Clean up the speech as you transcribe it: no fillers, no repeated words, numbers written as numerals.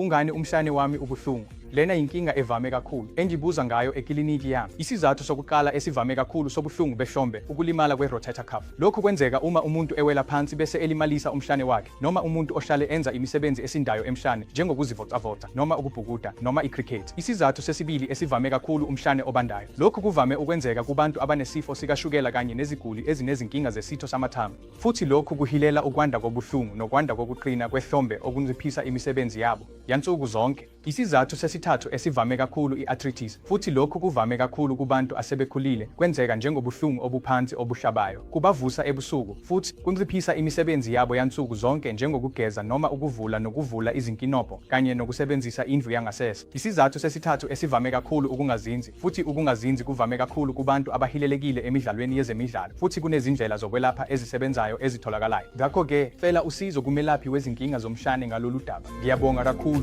Kungani umhlane wami ubuhlungu? Lena yinkinga evame kakhulu engibuza ngayo ekiliniki yami. Isizathu sokuqala esivame kakhulu sobuhlungu behlombe ukulimala kwe-rotator cuff. Lokhu kwenzeka uma umuntu ewela phansi bese elimalisa umhlane wakhe, noma umuntu ohlale enza imisebenzi esindayo emhlane njengokuzivocavoca noma ukubhukuda noma i-cricket. Isizathu sesibili esivame kakhulu umhlane obandayo. Lokhu kuvame ukwenzeka kubantu abanesifo sikashukela kanye neziguli ezinezinkinga zesitho samathambo. Futhi lokhu kuhilela ukwanda kobuhlungu nokwanda kokuqina kwehlombe okunciphisa imisebenzi yabo yansuku zonke. Isizathu sesithathu esivame kakhulu i-arthritis, futhi lokhu kuvame kakhulu kubantu asebekhulile, kwenzeka njengobuhlungu obuphansi obuhlabayo, kubavusa ebusuku, futhi kunciphisa imisebenzi yabo yansuku zonke njengokugeza noma ukuvula nokuvula izinkinobho kanye nokusebenzisa indlu yangasese. Isizathu sesithathu esivame kakhulu ukungazinzi, futhi ukungazinzi kuvame kakhulu kubantu abahilelekile emidlalweni yezemidlalo, futhi kunezindlela zokwelapha ezisebenzayo ezitholakalayo. Ngakho-ke, cela usizo kumelaphi wezinkinga zomhlane ngalolu daba. Ngiyabonga kakhulu.